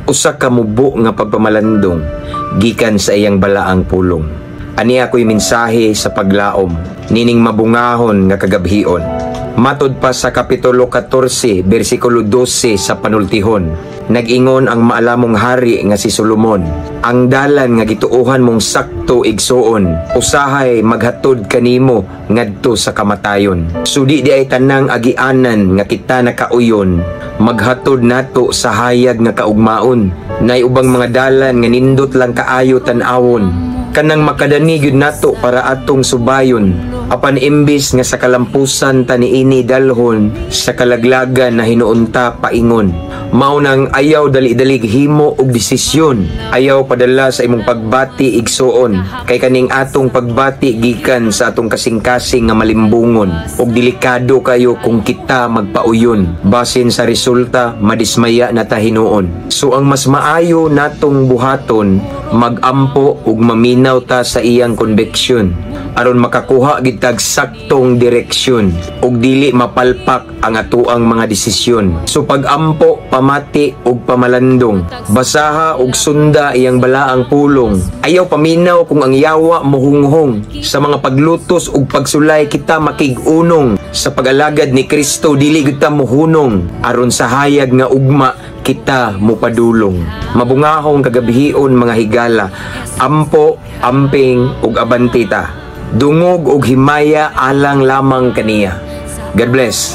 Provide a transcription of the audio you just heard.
Usa ka mubo nga pagpamalandong gikan sa iyang balaang pulong. Ani ako'y mensahe sa paglaom nining mabungahon nga kagabhion. Matod pa sa Kapitulo 14, bersikulo 12 sa Panultihon, nag-ingon ang maalamong hari nga si Solomon, "Ang dalan nga gituohan mong sakto, igsuon, usahay maghatod kanimo ngadto sa kamatayon." So di diay tanang agianan nga kita nakauyon maghatod nato sa hayag nga kaugmaon. Nay ubang mga dalan nga nindot lang kaayo tan-awon, kanang makadani gyud nato para atong subayon, apan imbis nga sa kalampusan ta niini dalhon, sa kalaglagan na hinuon ta paingon. Mao nang ayaw dali-dalig himo og desisyon, ayaw padala sa imong pagbati, igsuon, kay kaning atong pagbati gikan sa atong kasing-kasing nga malimbungon, ug delikado kayo kung kita magpauyon, basin sa resulta madismaya na ta hinuon. So ang mas maayo natong buhaton, magampo ug maminaw ta sa iyang conviction aron makakuha gid tag saktong direksyon ug dili mapalpak ang atoang mga desisyon. So pagampo, pamati ug pamalandong, basaha ug sunda iyang balaang pulong. Ayaw paminaw kung ang yawa mohunghong sa mga paglutos ug pagsulay, kita makig-unong sa pag-alagad ni Kristo, dili gud ta mohunong aron sa hayag nga ugma kita mopadulong. Mabungahong kagabhion, mga higala, ampo, amping ug abante ta. Dungog og himaya alang lamang kaniya. God bless.